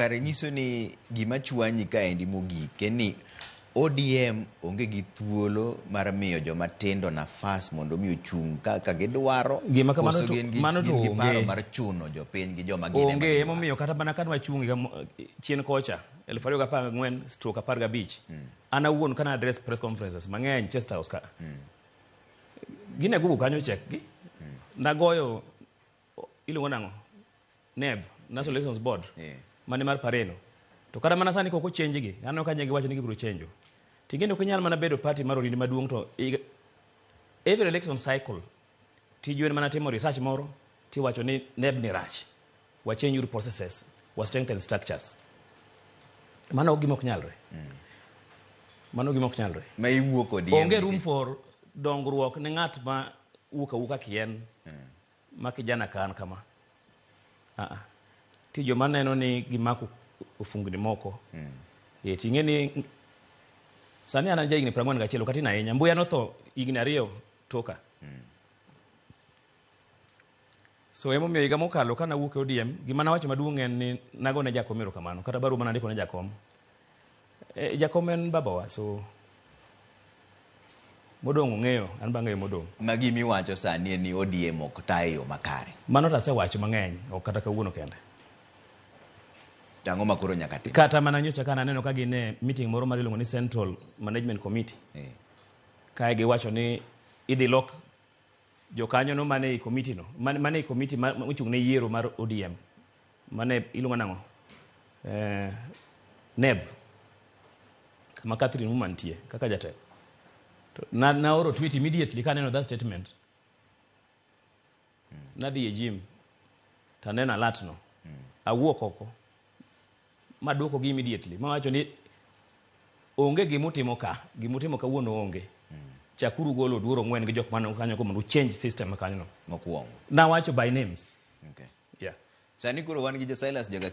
Kare nyiso ni gima chwanyi kaendi mogik en ni ODM onge gi thuolo mar miyo joma tindo nafas mondo mi ochung' kaka gidwaro. Gima kamano koso to- gin gi, mano to gin gi paro onge. mar chuno jopiny gi joma gin ema Onge. gidwaro. Emomiyo kata mana ka nwachung' higa chien kocha 2014/15, an awuon kana address press conferences mang'eny Chester House ka, gine Google kanyo, check gi. Nagoyo iluongo nang'o, NEB, National Elections Board, mane mar Pareno. To kata mana sani kok ochenj gi, aneno ka giwacho ni gibiro chenjo. Ting'eni ok inyal mana bedo party mar orindi maduong' to every election cycle tiju en mana timo research moro tiwacho ni NEB ni rach, wa change uru processes, wa strengthen structures. Mano ok gima ok nyalre. Mano gima ok nyalre. Ma iwuok ODM Onge room nikech- for dongruok ne ng'at ma wuok awuoka kien ma kijana ka an kama. Ah, ah. Ti joma neno ni gimako ofungni moko. E, ting'e ni sani an ja higni 41, ok atin ahinya. Mbuya notho higni 2 toka. So emomiyo higa mokalo ka nawuok e ODM, gima nawacho maduong' en ni nagone jakom erokamano, kata barua manandiko ne jakom. E, jakom en babawa, so modong' ong'eyo, an bang'eyo modong'. Ma gimiwacho sani en ni ODM ok ta e yo makare. Mano to asewacho mang'eny, ok kata kawuono kende. To ang'o ma koro nyaka tim? Kata mana nyocha ka naneno ka gin e meeting moro mar iluongo ni Central Management Committee. Kae giwacho ni idhi lok jokanyono mane ei committee no, mane ei committee mochung' ne yiero mar ODM, mane iluongo nang'o? NEB. Kama Catherine Muma nitie kaka jatelo. To naoro tweet immediately kaneno that statement. Nadhi e gym taneno alert no. Awuok oko maduoko gi immediately mawacho ni onge gimutimo ka, gimutimo kawuono onge. Chakuru golo Oduor Ong'wen gi jok mane kanyo mondo change system ma kanyo no. Mokwongo. Nawacho by names. Okay. Yeah. Sani koro wan gi Silas Jaga.